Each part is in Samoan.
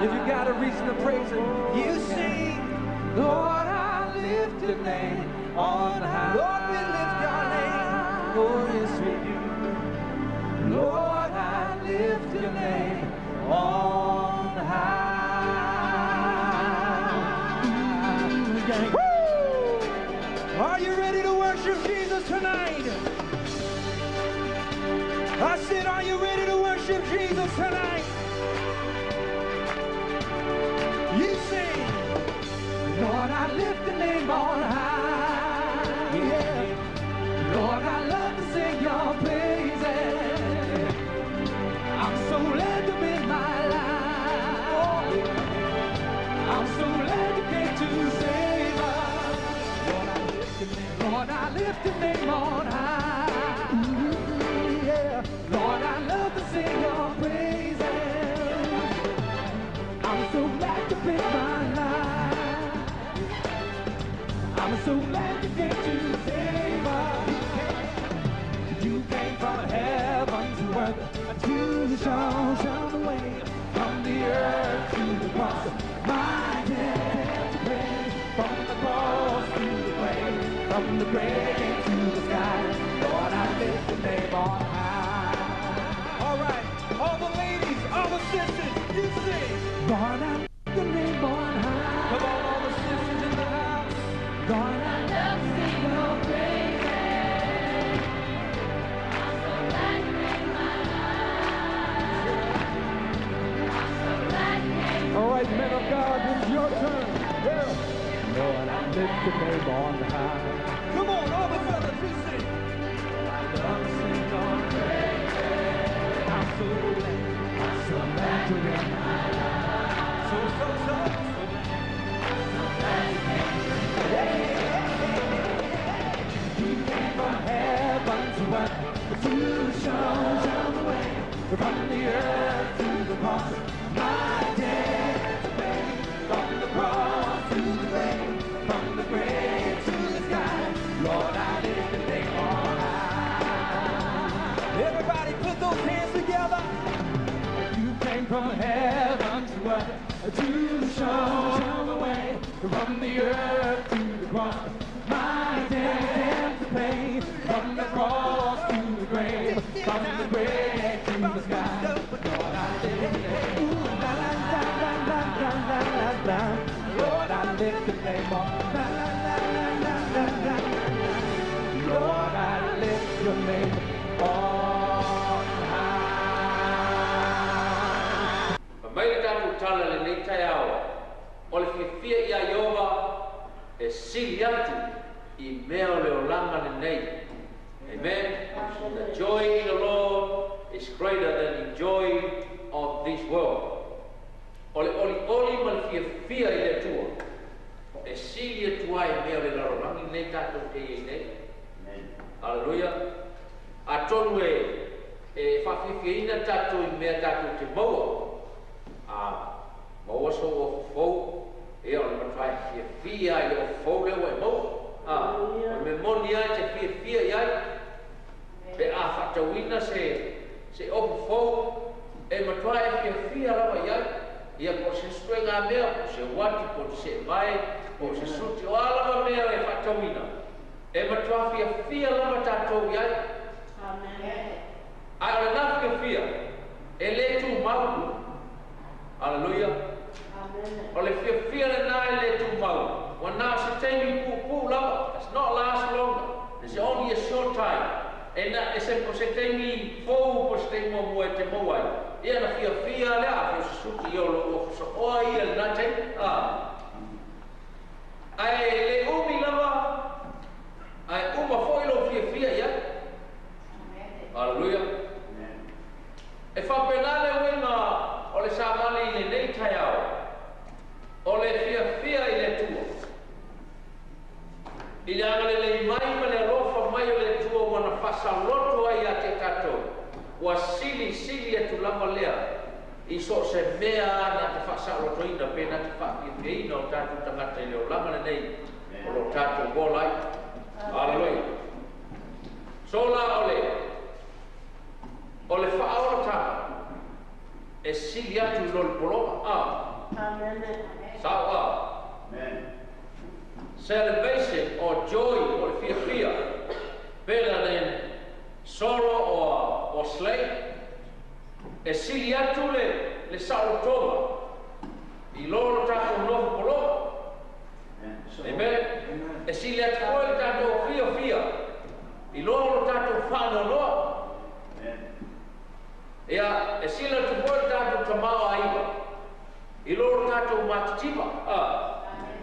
If you got a reason to praise him, you sing. Lord, I lift your name on high. Lord, we lift your name. Oh, yes, we do. Lord, I lift your name on high. Woo! Are you ready to worship Jesus tonight? I said, are you ready to worship Jesus tonight? You sing, Lord, I lift the name on high. Yeah. Lord, I love to sing your praises. I'm so glad to be my life. I'm so glad you came to save us. Lord, I lift your name on high. Yeah. Lord, I love to sing your praises. I'm so glad to be my life. I'm so glad you came to save us. You came from heaven to earth to show the way from the earth to the cross. My debt to pay, from the cross to the grave, from the grave to the sky. Lord, I lift the name on high. All right, all the ladies, all the sisters, you sing. Lord, I lift the name on high. Come on, all the sisters in the house. Lord, I love to sing your praises. I'm so glad you came my life. I'm so glad you came. All right, men of God, it's your turn. Yeah. Lord, I lift the name on high. Come on, all the fellas, you sing. I love to sing your praises. I'm so glad, I'm so glad you're in my life. So, so, so, so glad. So glad you came. You came from heaven to earth to show the way from the earth to the cross. My debt to pay, from the cross to the grave, from the grave to the sky. Lord, I lift the name on high. Everybody put those hands together. You came from heaven to earth to show the way from the earth to the cross. My debt to pay, from the cross to the grave, from the grave to the sky. Lord, I lift the name. Ooh, la, la, la, la, la, la, la, la, la. Lord, I lift the name on. La, la, la, la, la, la, la, la. Lord, I lift your name on high. Mai le tatou tala lenei taeao o le fiafia ia Ieova e sili atu i mea o le olaga lenei. Amen. The joy in the Lord is greater than the joy of this world. O le olioli ma le fiafia i le Atua e sili atu ai mea o le lalolagi lenei tatou te iai nei. Haleluia. Atonu e faafiafiaina tatou i mea tatou te maua. A maua sou ofofou, ia o le matuai fiafia i le ofofou lea ua e maua. A, o le mea moni ai te fiafia i ai. Pe a faatauina se ofofou e matuai e fiafia lava i ai. Ia po o se suega mea, po o se uati, po o se vae, po o se suti, o a lava mea e faatauina. E matua fiafia lava tatou i ai. Ae o lena fiafia e lē tumau. Haleluia. O le fiafia lena e lē tumau. Ua na o se taimi puupuu lava. It's not last longer. It's only a short time. E na e se o se taimi fou po se taimi muamua e te maua ai. Ia na fiafia lea a fia o se suti ia o lou ofosoʻoa ia lena taimi. A. Ae le umi lava ae uma foʻi lou fiafia i ai. Haleluia. E faapena le uiga o le savali i lenei taeao o le fiafia i le Atua. I le agalelei mai ma le alofa mai o le Atua ua na faasaloto ai ia te tatou, ua silisili atu lava lea i so o se mea na te faasaolotoina pe na te faafiafiaina o tatou tagata i le olaga lenei o lo tatou ola ai. Haleluia. So la o le faaolataga e sili atu i lo le pologa. A. Amen. Sa'o a. Salvation or joy o le fiafia better than sorrow or slay. E sili atu le saolotoga i lo le tatou nofo pologa. Amen. E sili atu foi le tatou fiafia i lo le tatou faanoanoa. Ia, e sili atu foi le tatou tamaoaiga i lo le tatou matitiva.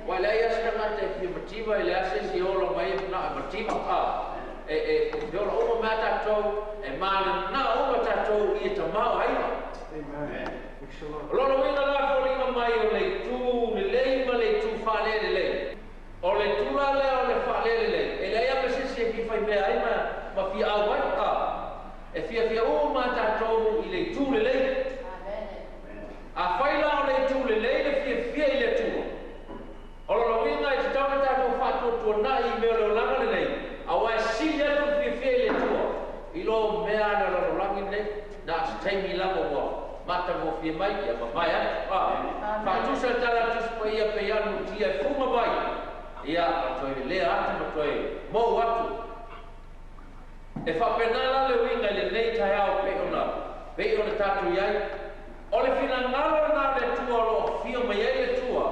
Ua leai a se tagata e fia mativa, e leai se isi e ola mai e manao e mativa. E feola uma mea tatou, e mananao uma tatou i e tamaoaiga. O lona uiga la foliga mai o le itu lelei ma le itu faalelelei. O le itu la lea o le faalelelei, e leai lava se isi e fia faimea ai ma fia auai. E fiafia uma tatou i le itu lelei. Afai la o le itu lelei le fiafia i le Atua, o lona uiga e tatau ona tatou faatuatuanai i mea o le olaga lenei, auā e sili atu le fiafia i le Atua i lo mea a le lalolagi lenei, na o se taimi lava ua matagofie mai, ia mavae atu. Faatusa le tala a le Tusi Paia pei lava o le mutia e fuga mai, ia ma toe lelea atu ma toe mou atu. E faapena la le uiga i lenei taeao pei ona tatou i ai. O le finagalo lena o le Atua o lo o afio mai ai le Atua,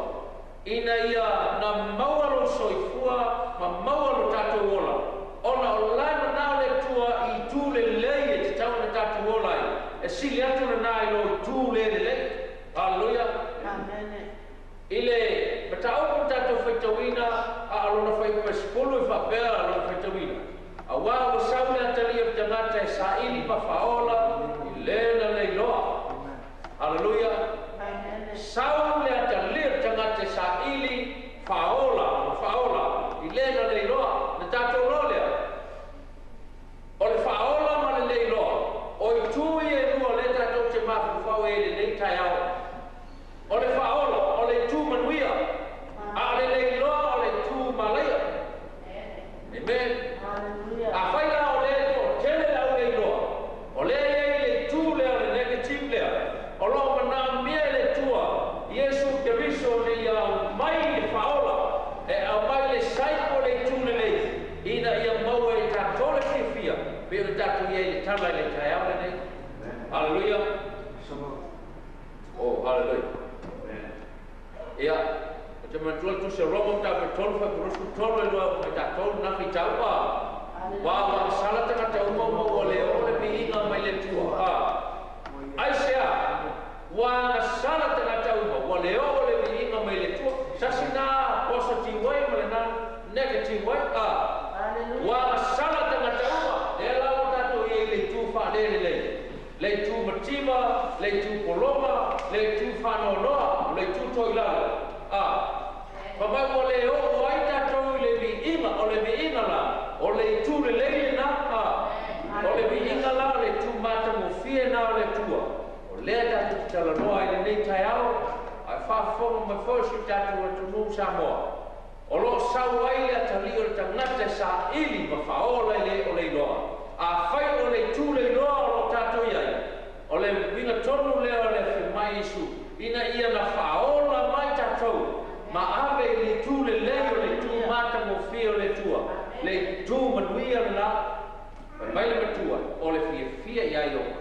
ina ia na maua lou soifua ma maua lo tatou ola, ona o la e manao le Atua i itu lelei e tatau ona tatou ola ai, e sili atu lena i lo itu le lelei. Haleluia. I le mataupu na tatou faitauina, a o lona fuaiupu e 10 e faapea lona faitauina, Auā ua sau le atalii o le tagata e saili ma faaola i le na le iloa. Haleluia. Sau le atalii o le tagata e saili faaola ma faaola i le na le iloa. Na tatou iloa lea, o le faaola ma le le iloa, o itu ia e lua o lea tatou te mafaufau ai i lenei taeao. O le faaola, o le itu manuia, a o le le iloa, o le itu malaia. Amen. Afai la o lea e toatele le au le iloa, o lea e i ai le itu lea o le negative lea, o lo o manaomia e le Atua, Iesu Keriso ina ia aumai le faaola, e aumai le sai po o le itu lelei, ina ia maua e tatou le fiafia, pei ona tatou i ai i le tala i le taeao lenei. Haleluia. Oh, haleluia. Ia, ou te manatua le Tusi a Roma mataupu e 3 fuaiupu 23 e lua uma i tatou lena faitau. Ua ua sala tagata uma uma ua le oo le viiga mai le Atua. Aisea? Ua agasala tagata uma ua le oo le viiga mai le Atua. Sasi na positive way ma lena negative way. Ua agasala tagata uma. Lea la ua tatou i ai i le itu faalelelei, le itu mativa, le itu pologa, le itu faanoanoa, le itu toilalo. Fai mai ua le oo ai tatou i le viiga, o le viiga la, o le itu lelei lena. O le viiga la, o le itu matagofie na o le Atua. O lea tatou te talanoa ai i lenei taeao, ae faafofoga mai foi si o tatou atunuu Samoa, o lo o sau ai le atalii o le tagata e saili ma faaola i le o le iloa. Afai o le itu le iloa o lo o tatou i ai, o le uiga tonu lea o le afio mai Iesu, ina ia na faaola mai tatou ma ave i le itu lelei o le itu matagofie o le Atua, le itu manuia lena. Fai mai le matua, o le fiafia ia Ioba,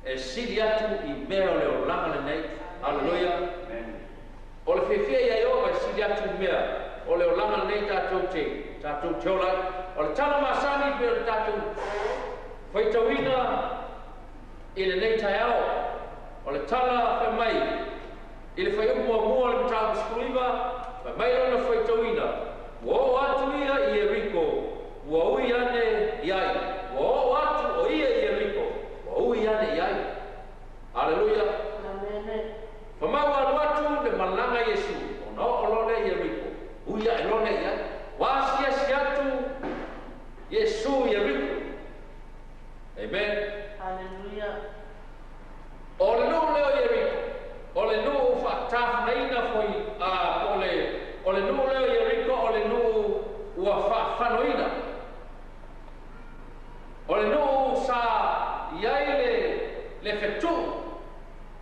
e sili atu i mea o le olaga lenei. Haleluia. O le fiafia ia Ioba e sili atu i mea o le olaga lenei tatou te tatou te ola ai. O le tala masani pei o le tatou faitauina i lenei taeao, o le tala fai mai i le fuaiupu muamua o le mataupu 19, fai mai lona faitauina, Ua oo atu ia i Ieriko, ua ui ane i ai. Ua oo atu o ia i Ieriko, ua ui ane i ai. Haleluia. Fai mai ua alu atu le malaga Iesu, ona oo loa lea i Ieriko, ui ae loa lea i ai. Ua asiasi atu Iesu i Ieriko. Amen. O le nuu lea o Ieriko, o le nuu faatafunaina foi, a, po o le, o le nuu lea o Ieriko o le nuu ua faafanoina. O le nuu sa i ai le fetuu.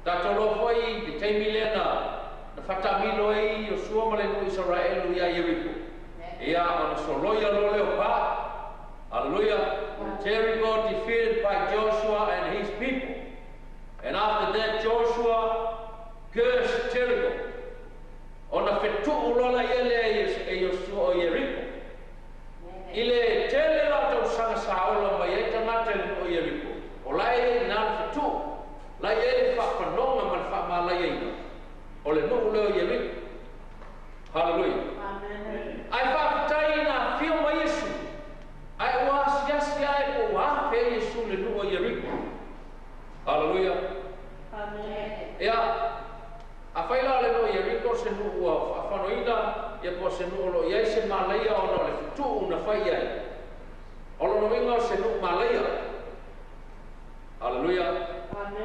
Tatou loa foi le taimi lea na faatamilo ai Iosua ma le nuu Isaraelu ia Ieriko. Ia ona soloia loa lea o pa. Hallelujah. Jericho defeated by Joshua and his people. And after that, Joshua cursed Jericho. Ona fetuu loa laia lea e Iosua o Ieriko. I le tele la o tausaga sa ola mai ai tagata i le nuu o Ieriko. O la e i ai i ina le fetuu. La e i ai le faafanoga ma le faamalaiaina o le nuu lea o Ieriko. Haleluia. Ae faafetai ina afio mai Iesu, ae ua asiasi ae po ua afe ai Iesu i le nuu o Ieriko. Haleluia. Ia, afai la o le nuu o Ieriko se nuu ua faafanoina, ia po o se nuu o lo o i ai se malaia ona o le fetuu na fai i ai, o lona uiga o se nuu malaia. Haleluia.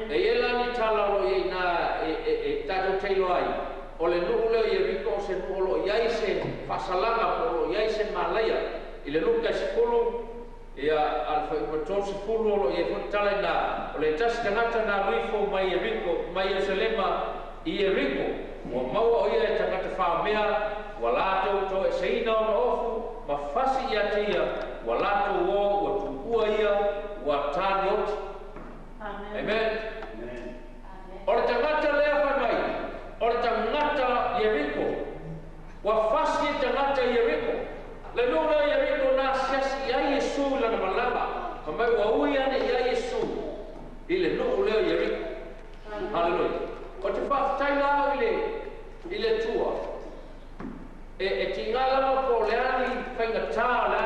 E i ai la ni tala o lo o i ai i ina e tatou te iloa ai, o le nuu lea o Ieriko o se nuu o lo o i ai se faasalaga po o lo o i ai se malaia. I le Luka e 10, ia, a le fuaiupu e 30 o lo o i ai foi le tala i ina, o le tasi tagata na alu ifo mai Ieriko, mai Ierusalema i Ieriko, ua maua o ia e tagata faomea, ua latou toeseina ona ofu ma fasi ia te ia, ua latou o ua tuua ia, ua tani oti. Amen. O le tagata lea fai mai, o le tagata Ieriko, ua fasi e tagata Ieriko. Le nuu lea o Ieriko na asiasi i ai Iesu i lana malaga, fai mai ua ui ane i ai Iesu i le nuu lea o Ieriko. Haleluia. Ou te faafetai la au i le Atua. E tiga lava po o le a ni faigata, o le a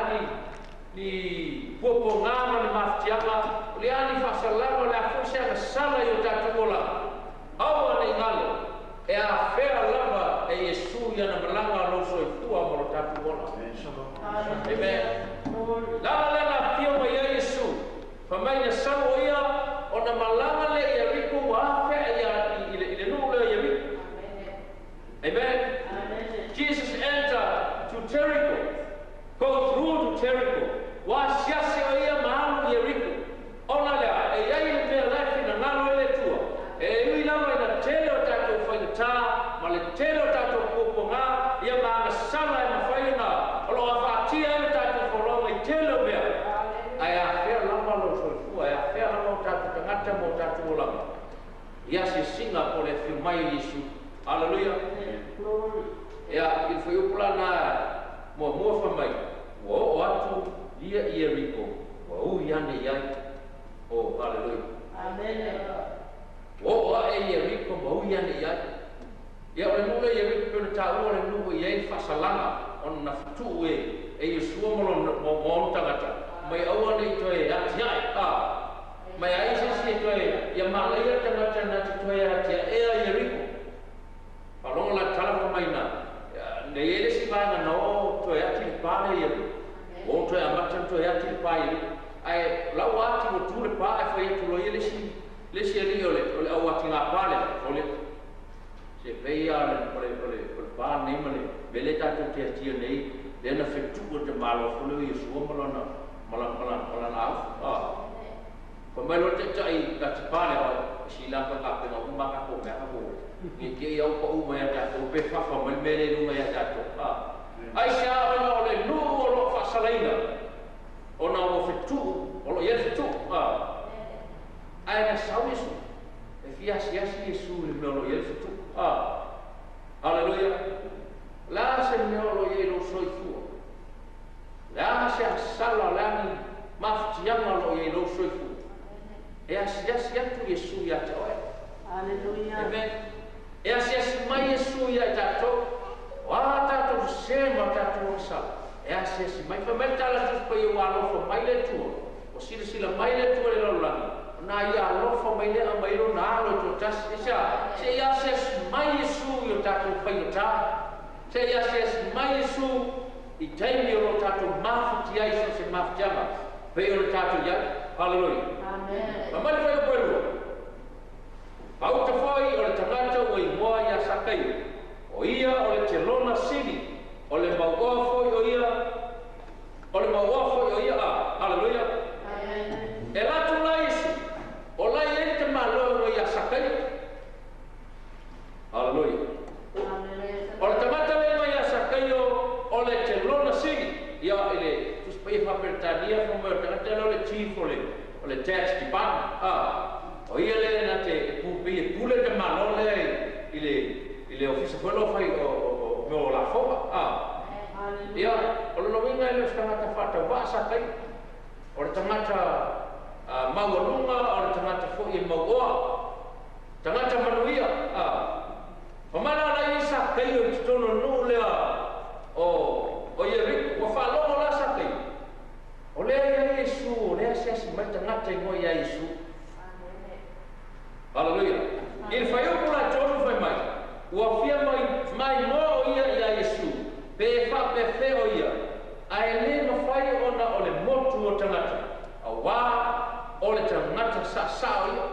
ni puapuaga ma ni mafatiaga, o le a ni faasalaga, o le a foi se agasala i o tatou olaga, aua ne i galo, e afea lava e Iesu i ana malaga lou soifua ma lo tatou ola. Amen. Lala lea na afio mai ai Iesu, fai mai na sau o ia ona malaga lea i Ieriko ua afea i le nuu lea o Ieriko. Amen. Jesus enter to Jericho, go through to Jericho. Ua asiasi o ia ma alu i Ieriko. Ona lea, e i ai le mea la e finagalo ai le Atua. E ui lava ina tele o tatou faigata ma le tele o tatou puapuaga, ia ma agasala e mafai ona o lo o afatia ai le tatou folauga i tele o mea. Ae afea lava lou soifua, e afea lava o tatou tagata ma o tatou olaga i asiasiga po o le afio mai o Iesu. Haleluia. Ia, i le fuaiupu la lena muamua fai mai, ua oo atu ia i Ieriko, ua ui ane i ai. Oh, haleluia. Ua oo ae i Ieriko ma ui ane i ai. Ia, o le nuu lea i Ieriko pei ona taua o le nuu e i ai le faasalaga ona na fetuu e Iosua ma ona tagata, mai aua ne i toe atiae, a, mai ai se isi e toe, ia malaia le tagata na te toe atiaea Ieriko. Faalogo la tala fai mai na, na i ai le isi vaega na oo toe ati le pa lea i Ieriko. Ua oo toe amata ona toe ati le pa i Ieriko. Ae lau ati ua tu le pa ae fai atu loa ia le isi alii o le au atiga pa lea, sole. Se pei lava o le pa lenei ma le mea lea tatou te atia nei, lea na fetuu e te Malo foi lea o Iosua ma lana aufu. Fai mai loa le taitai atipa lea, oi, e sila ka kapena uma a tatou mea ka mo. Ne i te i au pau mai ia tatou pe fafa mai le mea lea i luga ia tatou. Aisea ona o le nuu o lo o faasalaina ona ua fetuu, o lo o i ai le fetuu. Ae na sau Iesu, e fia asiasi Iesu i le mea o lo o i ai le fetuu. Haleluia. O le a se mea o lo o i ai i lou soifua? O le a se agasala, o le a ni mafatiaga o lo o i ai i lou soifua? E asiasi atu Iesu ia te oe. Amen. E asiasi mai Iesu ia i tatou, o a tatou sese ma tatou agasala, e asiasi mai. Fai mai le tala Tusi Paia ua alofa mai le Atua, ua silasila mai le Atua i le lalolagi, ona ia alofa mai lea aumai lona alo i toatasi. Aisea? Se i asiasi mai Iesu i o tatou faigata. Se i asiasi mai Iesu i taimi o lo tatou mafatia ai so o se mafatiaga pei ona tatou i ai. Haleluia. Fai mai le fuaiupu e lua, Pauta foi o le tagata ua igoa ia Sakaio, o ia o le telona sili, o le mauoa foi o ia, o le mauoa foi o ia a. Haleluia. E latou la Iesu, o la e i ai le tamaloa ua ia Sakaio. tax department. O ia lea na te pei e pule le tamāloa lea i le i le ofisa foi lea o fai o mea o lafoga. Ia, o lona uiga e le o se tagata faatauvaa Sakaia. O le tagata maualuga, o le tagata foi e mauoa, tagata manuia. Fa mai la la i ai Sakaio i totonu o le nuu lea o Ieriko. Ua faalogo la Sakaio, o lea e i ai Iesu, o lea e asiasi mai tagata i moe ia Iesu. Haleluia. I le fuaiupu la 3 fai mai, Ua fia maimoa o ia iā Iesu, pe e faapefea o ia, ae le mafai ona o le motu o tagata, auā o le tagata saasao ia.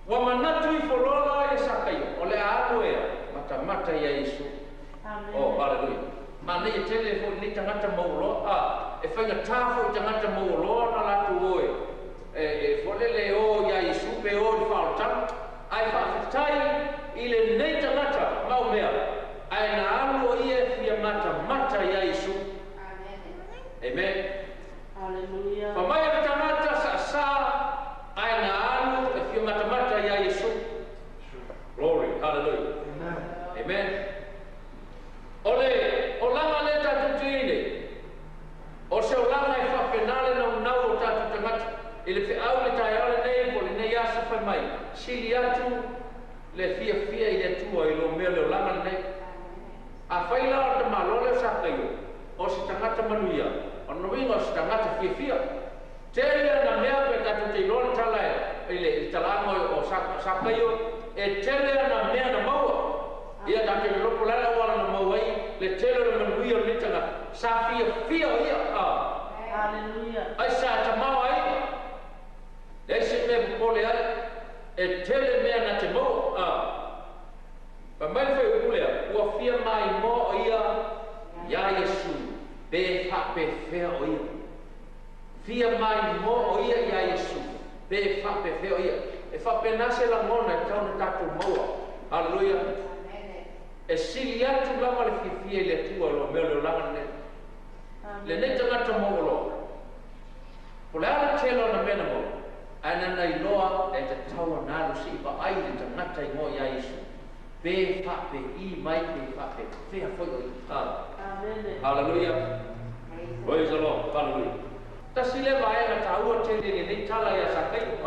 Ua manatu ifo loa la ia Sakaio, o le a alu ea matamata iā Iesu. Oh, haleluia. Manaia tele foi lenei tagata mauoloa, a, e faigata foi i tagata mauoloa ona latou o e, e folele e o iā Iesu pe o i le faaolataga. Ae faafetai i lenei tagata maumea, ae na alu o ia e fia matamata iā Iesu. Amen. Fa mai o le tagata saasaa ae na alu e fia matamata iā Iesu. Glory, hallelujah. Amen. O le olaga lea tatou te i ai nei, o se olaga e faapena le naunau o tatou tagata i le feau i le taeao lenei po o lenei aso fai mai, sili atu le fiafia i le Atua i lo mea o le olaga lenei. Afai la o le tamaloa lea o Sakaio, o se tagata manuia, o lona uiga o se tagata fiafia. Tele ana mea pe tatou te iloa le tala i le talaaga o Sakaio, e tele ana mea na maua. Ia tatou lolopo le a le auala na maua ai le tele o le manuia o lenei tagata. Sa fiafia o ia, ai sa tamao ai. Leai se mea e popole ai, e tele mea na te maua. Fai mai le fuaiupu lea, ua fia maimoa o ia iā Iesu, pe faapefea o ia. Fia maimoa o ia iā Iesu, pe faapefea o ia. E faapena se lagona e tatau ona tatou maua. Haleluia! E sili atu lava le fiafia i le Atua i lo mea o le olaga lenei. Lenei tagata mauoloa, po o le a le tele o ana mea na maua, ae nana iloa e tatau ona alu se i vaai le tagata i ngoa iā Iesu, pe faapei mai pe faapefea foi o ia. Haleluia! Praise the Lord! Haleluia! Tasi lea vaega taua tele i lenei tala iā Sakaio,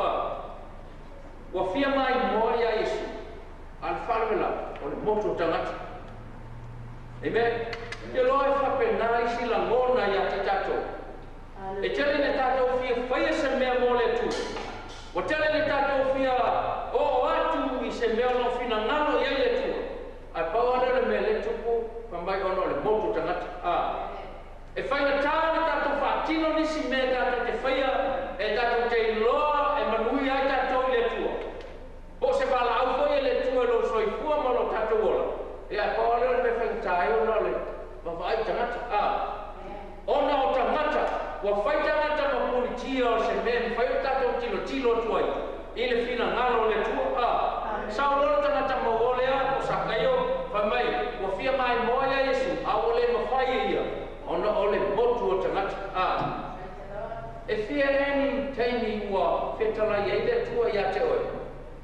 ua fia maimoa iā Iesu, a o le faalavelave, o le motu o tagata. Amen. Te loa e faapena isi lagona ia te tatou. E tele ina tatou fia faia se mea mo le Atua. Ua tele ina tatou fia oo atu i se mea o lo o finagalo i ai le Atua. Ae pau lava lea o le mea lea e tupu, fai mai ona o le motu o tagata. A. E faigata ona tatou faatino nisi mea tatou te faia e tatou te iloa e manuia ai tatou i le Atua. Po o se valaau foi e le Atua i lou soifua ma lo tatou ola, ia, e pau lava lea o le mea faigata ai ona o le vaavaai i tagata. A. Ona o tagata, ua fai tagata ma pulitia o se mea e mafai ona tatou tilotilo atu ai i le finagalo o le Atua. A. Sau loa le tagata mauoa lea, o Sakaio, fai mai, ua fia maimoa ia Iesu, a ua le mafai e ia, ona o le motu o tagata. A. E fia ea ni taimi ua fetalai ai le Atua ia te oe?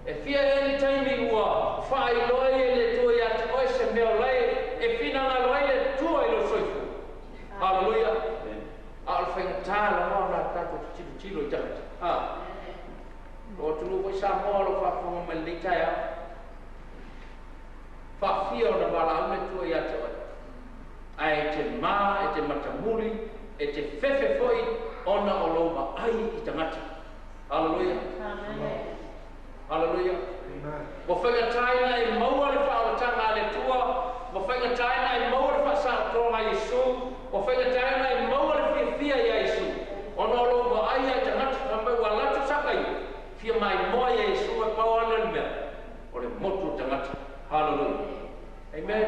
E fia ea ni taimi ua faailoa ai e le Atua ia te oe se mea o lae e finagalo ai le Atua i lou soifua? Haleluia! A o le faigata lava ona tatou te tilotilo i tagata. A. Lou atunuu foi Samoa o lo o faafofoga mai lenei taeao. Faafia ona valaau le Atua ia te oe. Ae e te ma, e te matamuli, e te fefe foi ona o lou vaai i tagata. Haleluia! Haleluia! Ua faigata ina e maua le faaolataga a le Atua, ua faigata ina e maua le faasaotoga a Iesu, ua faigata ina e maua le fiafia iā Iesu, ona o lou vaai i tagata, fai mai ua alu atu Sakaia, fia maimoa iā Iesu, ae pau lava lea o le mea, o le motu o tagata. Haleluia! Amen!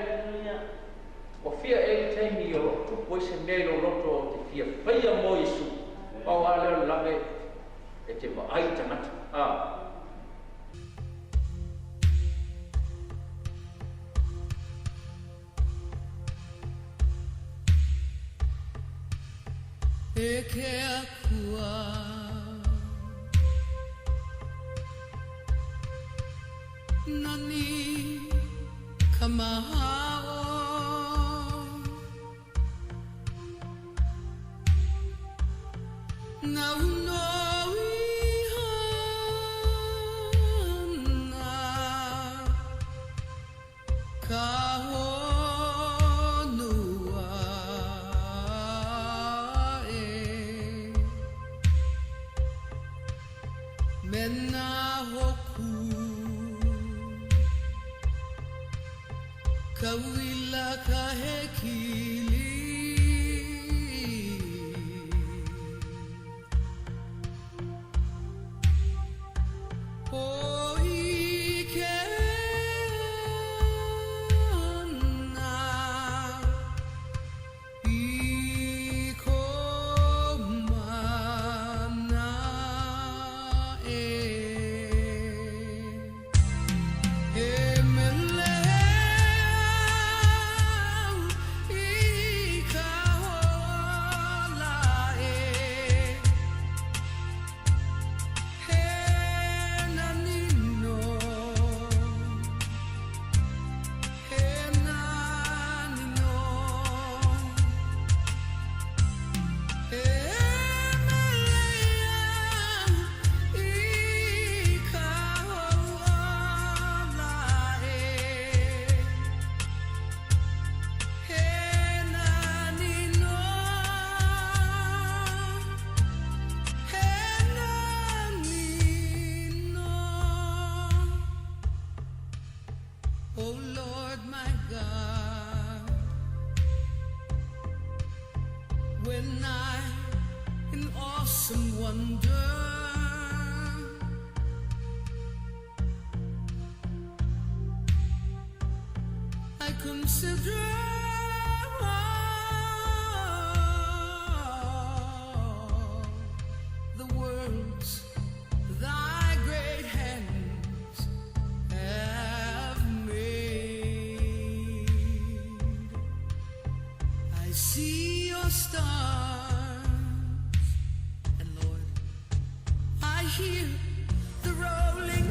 Ua fia ea le taimi o lo o tupu ai se mea i lou loto o te fia faia mo Iesu, pau lava lea o le lave e te vaai i tagata. A. E ke Akua. Nani ka maha'o. Nāu nō i hana ka honua e. Me nā hōkū Kauila ka hekili. Hōʻike ana i kou mana e. E mele au i ka hola e. He nani nō, he nani nō. E mele au i ka hola e. He nani nō, he nani nō. Oh Lord my God, when I in awesome wonder I consider all the worlds thy great hands have made. I see your stars, and Lord, I hear the rolling